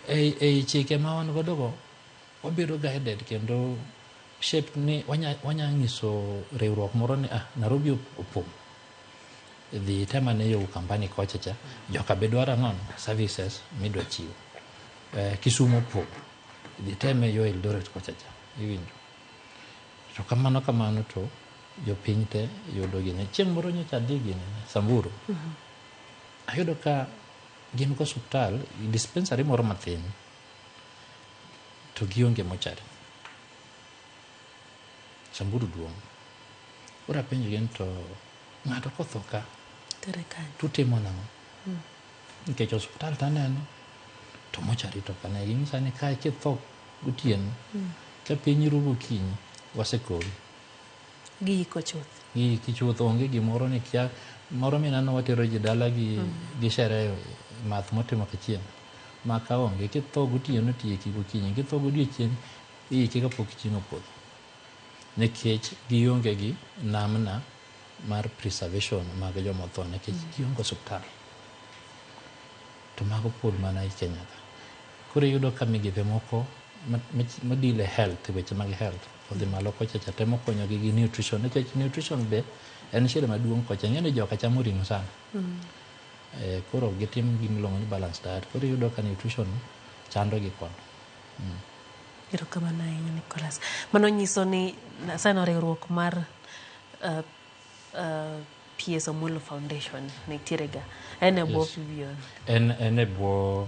Ei chike ma wan godo go, wabedo guided kendo shape ni wanya nyiso riwruok moro ni, "Ah, Nairobi opong', dhi itemane yo Ukambani kocha cha, joka be dwaro ang'ono services midwa chiwo." Kisumu opong', dhi teme yo Eldoret kocha cha, iwinjo? To kamano kamano to jopiny te yudo gini. Chieng' moro nyocha adhi gini Samburu, ayudo ka gin go osuptal, dispensary moro mathin, to gionge mochari. Samburu duong'. Koro apenjogi ni, to ng'ato kotho ka Tere kanye? Tutimo nang'o? Nikech osuptal taneno to mochari to ok ane. Ging'isa ni kae kitho gotieno, ka piny ru gokinyi, wasekowi. Giiko chuth. Giiki chuth, onge gimoro ni kia moro mineno watero ji dala gi sherehe, math motimo kachieng' ma ka onge. Kitho gotieno, tieki gokinyi. Kitho godiochieng', iiki kapok chieng' opodho, nikech gionge gi namna mar preservation mag jomotho, nikech gionge osuptal. To mago pod mana e Kenya ka. Koro iyudo ka migepe moko ma deal e health, weche mag health odhi malo kocha cha, temo konyogi gi nutrition, nikech nutrition be en shida maduong' kocha. Ing'e ni joka chamo ring'o sana. Koro gitim gimiluongo ni balanced diet. Koro iyudo ka nutrition chando gi kono. Erokamano ahinya, Nicholas. Mano nyiso ni sano riwruok mar PS Omolo Foundation nitiere ga en e bwo Yes. PBO. En e bwo.